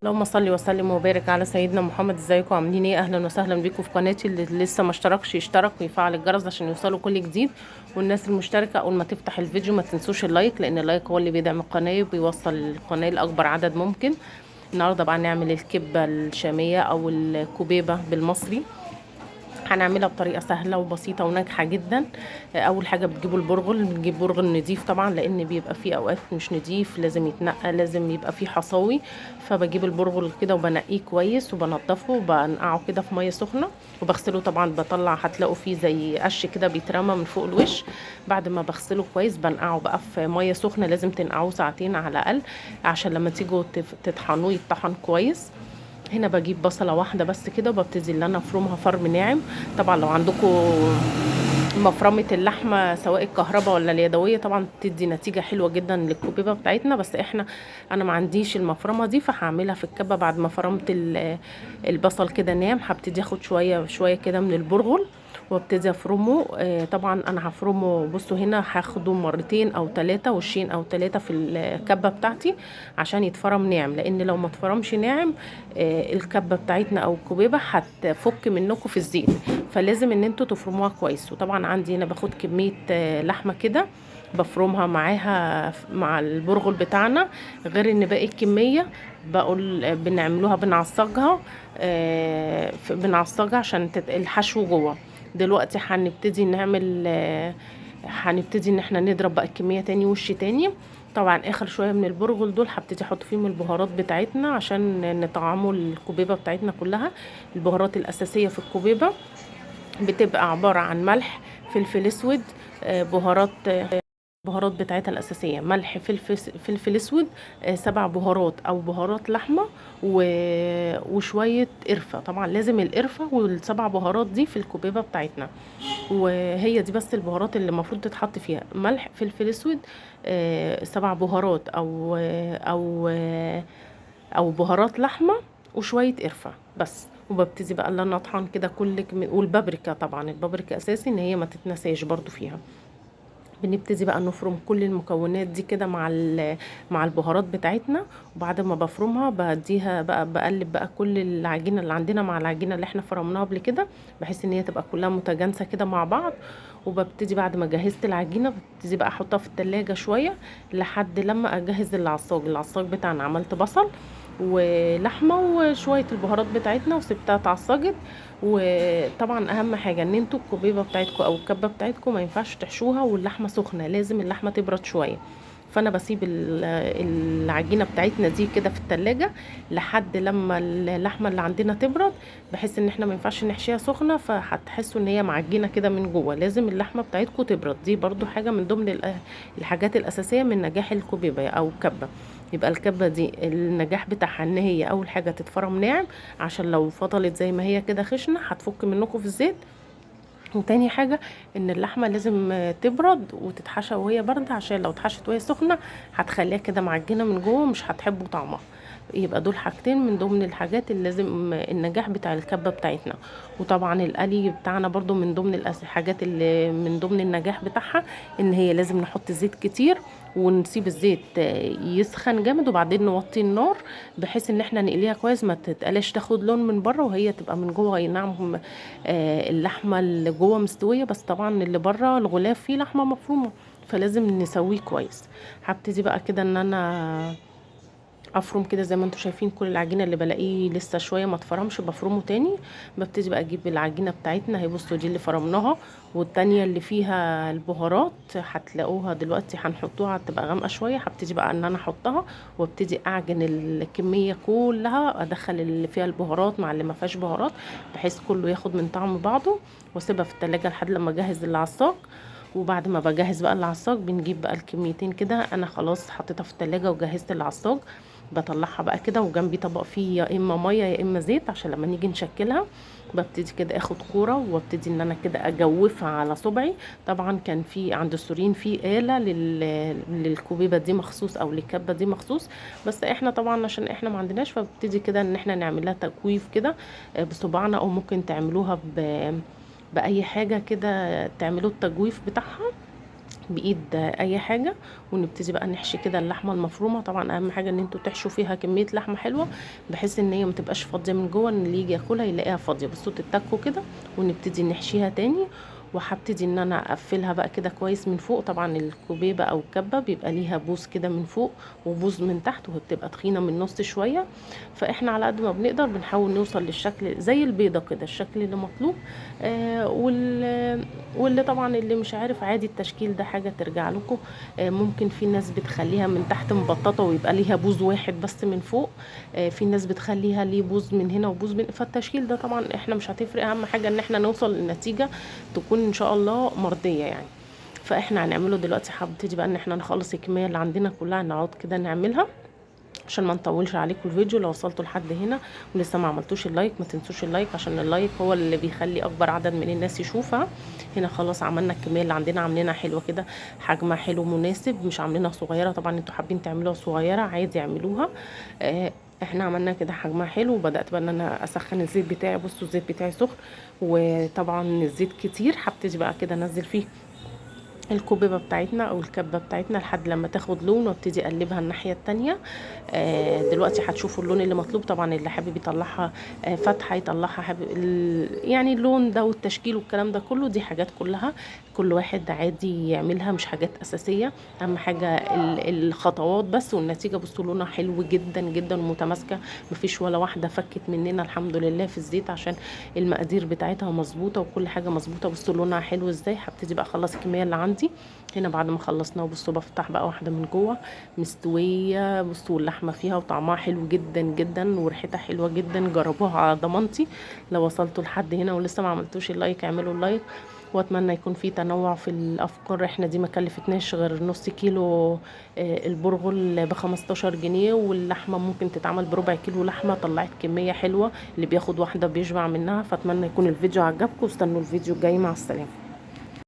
اللهم صل وسلم وبارك على سيدنا محمد. ازيكم عاملين ايه؟ اهلا وسهلا بيكم في قناتي. اللي لسه ما اشتركش يشترك ويفعل الجرس عشان يوصلوا كل جديد. والناس المشتركة اول ما تفتح الفيديو ما تنسوش ال like، لان ال like هو اللي بيدعم القناة وبيوصل القناة لاكبر عدد ممكن. النهارده بقى نعمل الكبه الشامية او الكبيبه بالمصري. هنعملها بطريقة سهلة وبسيطة وناجحة جدا. اول حاجة بتجيبوا البرغل، بنجيب برغل نضيف طبعا لان بيبقى فيه اوقات مش نضيف، لازم يتنقى، لازم يبقى فيه حصاوي. فبجيب البرغل كده وبنقيه كويس وبنضفه وبنقعه كده في مية سخنة وبغسله طبعا، بطلع هتلاقوا فيه زي قش كده بيترمى من فوق الوش. بعد ما بغسله كويس بنقعه بقى في مية سخنة، لازم تنقعوه ساعتين على الاقل عشان لما تيجوا تطحنوه يتطحن كويس. هنا بجيب بصله واحدة بس كده وببتدي ان انا افرمها فرم ناعم. طبعا لو عندكم مفرمه اللحمة سواء الكهرباء ولا اليدوية طبعا بتدي نتيجة حلوة جدا للكبيبه بتاعتنا، بس انا ما عنديش المفرمه دي فهعملها في الكبه. بعد ما فرمت البصل كده ناعم هبتدي اخد شوية شوية كده من البرغل وابتدي افرمه. طبعا انا هفرمه، بصوا هنا هاخده مرتين او ثلاثة، وشين او ثلاثة في الكبه بتاعتي عشان يتفرم ناعم، لان لو ما اتفرمش ناعم الكبه بتاعتنا او الكبيبه هتفك منكم في الزيت، فلازم ان انتوا تفرموها كويس. وطبعا عندي هنا باخد كمية لحمه كده بفرمها معاها مع البرغل بتاعنا، غير ان باقي الكمية بقول بنعملوها بنعصجها، بنعصجها عشان الحشو جوه. دلوقتي هنبتدي نعمل، هنبتدي ان احنا نضرب بقى الكمية تاني وش تاني. طبعا اخر شوية من البرغل دول هبتدي احط فيهم البهارات بتاعتنا عشان نطعموا الكبيبه بتاعتنا كلها. البهارات الاساسية في الكبيبه بتبقى عبارة عن ملح، فلفل اسود، بهارات، البهارات بتاعتها الاساسية ملح، فلفل اسود، 7 بهارات او بهارات لحمه وشوية قرفه. طبعا لازم القرفه وال7 بهارات دي في الكبيبه بتاعتنا، وهي دي بس البهارات اللي المفروض تتحط فيها: ملح، فلفل اسود، 7 بهارات او بهارات لحمه وشوية قرفه بس. وببتدي بقى ان انا اطحن كده كل والبابريكا، طبعا البابريكا اساسي ان هي ما تتنساش برضو فيها. بنبتدي بقى نفرم كل المكونات دي كده مع البهارات بتاعتنا. وبعد ما بفرمها بديها بقى، بقلب بقى كل العجينة اللي عندنا مع العجينة اللي احنا فرمناها قبل كده، بحيث ان هي تبقى كلها متجانسة كده مع بعض. وببتدي بعد ما جهزت العجينة ببتدي بقى احطها في التلاجة شوية لحد لما اجهز العصاج. العصاج بتاعنا عملت بصل ولحمه وشوية البهارات بتاعتنا وسبتها اتعصجت. وطبعا اهم حاجة ان انتوا الكبيبه بتاعتكم او الكبه بتاعتكم ما ينفعش تحشوها واللحمة سخنة، لازم اللحمة تبرد شوية. فانا بسيب العجينة بتاعتنا دي كده في التلاجة لحد لما اللحمة اللي عندنا تبرد، بحيث ان احنا ما ينفعش نحشيها سخنة فهتحسوا ان هي معجنه كده من جوه. لازم اللحمة بتاعتكم تبرد، دي برضو حاجة من ضمن الحاجات الاساسية من نجاح الكبيبه او الكبه. يبقى الكبه دي النجاح بتاعها ان هي اول حاجة تتفرم ناعم، عشان لو فضلت زي ما هي كده خشنه هتفك منكم في الزيت. وتاني حاجة ان اللحمة لازم تبرد وتتحشى وهي باردة، عشان لو اتحشت وهي سخنة هتخليها كده معجنه من جوه ومش هتحبوا طعمها. يبقى دول حاجتين من ضمن الحاجات اللي لازم النجاح بتاع الكبه بتاعتنا. وطبعا القلي بتاعنا برضو من ضمن الحاجات اللي من ضمن النجاح بتاعها ان هي لازم نحط زيت كتير ونسيب الزيت يسخن جامد وبعدين نوطي النار، بحيث ان احنا نقليها كويس ما تتقلاش، تاخد لون من بره وهي تبقى من جوه. اي نعم، اللحمة اللي جوه مستوية، بس طبعا اللي بره الغلاف فيه لحمه مفرومه، فلازم نسويه كويس. هبتدي بقى كده ان انا افرم كده زي ما انتم شايفين كل العجينة اللي بلاقيه لسه شوية ما اتفرمش بفرمه تاني. ببتدي بقى اجيب العجينة بتاعتنا، هي بصوا دي اللي فرمناها والتانية اللي فيها البهارات هتلاقوها دلوقتي هنحطوها، هتبقى غامقه شوية. هبتدي بقى ان انا احطها وابتدي اعجن الكمية كلها، ادخل اللي فيها البهارات مع اللي ما فيهاش بهارات بحيث كله ياخد من طعم بعضه، واسيبها في التلاجة لحد لما اجهز العصاج. وبعد ما بجهز بقى العصاج بنجيب بقى الكميتين كده. انا خلاص حطيتها في التلاجة وجهزت العصاج، بطلعها بقى كده وجنبي طبق فيه يا اما مية يا اما زيت عشان لما نيجي نشكلها. ببتدي كده اخد كورة وابتدي ان انا كده اجوفها على صبعي. طبعا كان في عند السوريين في آلة للكوبيبه دي مخصوص او للكبه دي مخصوص، بس احنا طبعا عشان احنا ما عندناش فبتدي كده ان احنا نعمل لها تجويف كده بصباعنا، او ممكن تعملوها باي حاجة كده تعملوا التجويف بتاعها. بايد اي حاجة. ونبتدي بقى نحشي كده اللحمة المفرومه. طبعا اهم حاجة ان انتوا تحشوا فيها كمية لحمه حلوة، بحيث ان هي ما تبقاش فاضية من جوه، ان اللي يجي ياكلها يلاقيها فاضية. بصوا تتكوا كده، ونبتدي نحشيها تاني. وهبتدي ان انا اقفلها بقى كده كويس من فوق. طبعا الكبيبه او الكبه بيبقى ليها بوز كده من فوق وبوز من تحت، وهي بتبقى تخينة من النص شوية. فاحنا على قد ما بنقدر بنحاول نوصل للشكل زي البيضة كده، الشكل اللي مطلوب. واللي طبعا اللي مش عارف عادي التشكيل ده حاجة ترجع لكم. ممكن في ناس بتخليها من تحت مبططه ويبقى ليها بوز واحد بس من فوق، في ناس بتخليها ليه بوز من هنا وبوز من، فالتشكيل ده طبعا احنا مش هتفرق، اهم حاجة ان احنا نوصل للنتيجة تكون ان شاء الله مرضية يعني. فاحنا هنعمله دلوقتي، هبتدي بقى ان احنا نخلص الكمية اللي عندنا كلها، نقعد كده نعملها عشان ما نطولش عليكم الفيديو. لو وصلتوا لحد هنا ولسه ما عملتوش ال like، ما تنسوش ال like، عشان ال like هو اللي بيخلي اكبر عدد من الناس يشوفها. هنا خلاص عملنا الكمية اللي عندنا، عاملينها حلوة كده، حجمها حلو مناسب، مش عاملينها صغيرة. طبعا انتوا حابين تعملوها صغيرة عادي اعملوها. احنا عملنا كده حجمها حلو. وبدات بقى ان انا اسخن الزيت بتاعي. بصوا الزيت بتاعي سخن، وطبعا الزيت كتير. هبتدي بقى كده انزل فيه الكوبيبه بتاعتنا او الكبه بتاعتنا لحد لما تاخد لون، وابتدي اقلبها الناحية التانية. دلوقتي هتشوفوا اللون اللي مطلوب. طبعا اللي حابب يطلعها فاتحة يطلعها، حابب يعني اللون ده والتشكيل والكلام ده كله، دي حاجات كلها كل واحد عادي يعملها، مش حاجات اساسية. اهم حاجة الخطوات بس والنتيجة. بصوا لونها حلو جدا جدا ومتماسكه، مفيش ولا واحدة فكت مننا الحمد لله في الزيت، عشان المقادير بتاعتها مظبوطة وكل حاجة مظبوطة. بصوا لونها حلو ازاي. هبتدي بقى اخلص الكمية اللي عندي هنا بعد ما خلصناه. بصوا بفتح بقى واحدة من جوه مستوية، بصوا اللحمة فيها وطعمها حلو جدا جدا وريحتها حلوة جدا. جربوها على ضمانتي. لو وصلتوا لحد هنا ولسه ما عملتوش ال like، اعملوا ال like. واتمنى يكون في تنوع في الافكار. احنا دي ما كلفتناش غير نص كيلو البرغل ب15 جنيه، واللحمة ممكن تتعمل بربع كيلو لحمه، طلعت كمية حلوة، اللي بياخد واحدة بيشبع منها. فاتمنى يكون الفيديو عجبكم، واستنوا الفيديو الجاي. مع السلامة.